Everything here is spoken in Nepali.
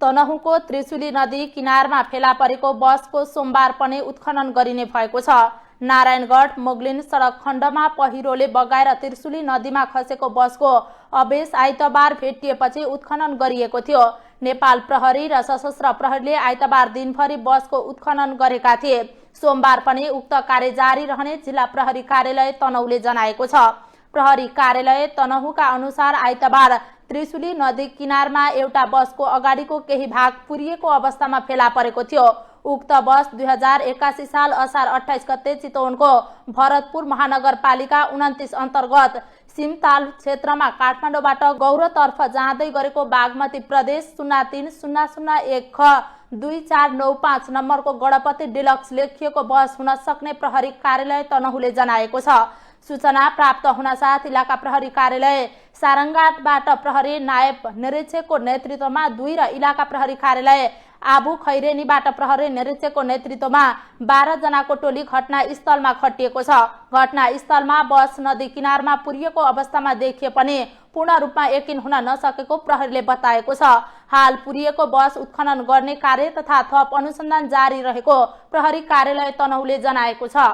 तनहुँको त्रिशुली नदी किनारमा फेला परेको बसको सोमबार पनि उत्खनन गरिने भएको छ। नारायणगढ मोगलिन सडक खण्डमा पहिरोले बगाएर त्रिशुली नदीमा खसेको बसको अवशेष आइतबार भेटिएपछि उत्खनन गरिएको थियो। नेपाल प्रहरी र सशस्त्र प्रहरीले आइतबार दिनभरि बसको उत्खनन गरेका थिए। सोमबार पनि उक्त कार्य जारी रहने जिल्ला प्रहरी कार्यालय तनहुँले जनाएको छ। प्रहरी कार्यालय तनहुँका अनुसार आइतबार त्रिशुली नदी किनारमा एउटा बसको अगाडिको केही भाग पुरिएको अवस्थामा फेला परेको थियो। उक्त बस 2081 साल असार 28 गते चितवनको भरतपुर महानगरपालिका 29 अन्तर्गत सिमताल क्षेत्रमा काठमाडौँबाट गौरतर्फ जाँदै गरेको बागमती प्रदेश 030001 ख 2495 नम्बरको गणपति डिलक्स लेखिएको बस हुन सक्ने प्रहरी कार्यालय तनहुँले जनाएको छ। सूचना प्राप्त हुनसाथ इलाका प्रहरी कार्यालय सारङ्गाबाट प्रहरी नायब निरीक्षकको नेतृत्वमा 2 र इलाका प्रहरी कार्यालय आबु खैरेनीबाट प्रहरी निरीक्षकको नेतृत्वमा 12 जनाको टोली घटनास्थलमा खटिएको छ। घटनास्थलमा बस नदी किनारमा पुरिएको अवस्थामा देखिए पनि पूर्ण रूपमा यकिन हुन नसकेको प्रहरीले बताएको छ। हाल पुरिएको बस उत्खनन गर्ने कार्य तथा थप अनुसन्धान जारी रहेको प्रहरी कार्यालय तनहुँले जनाएको छ।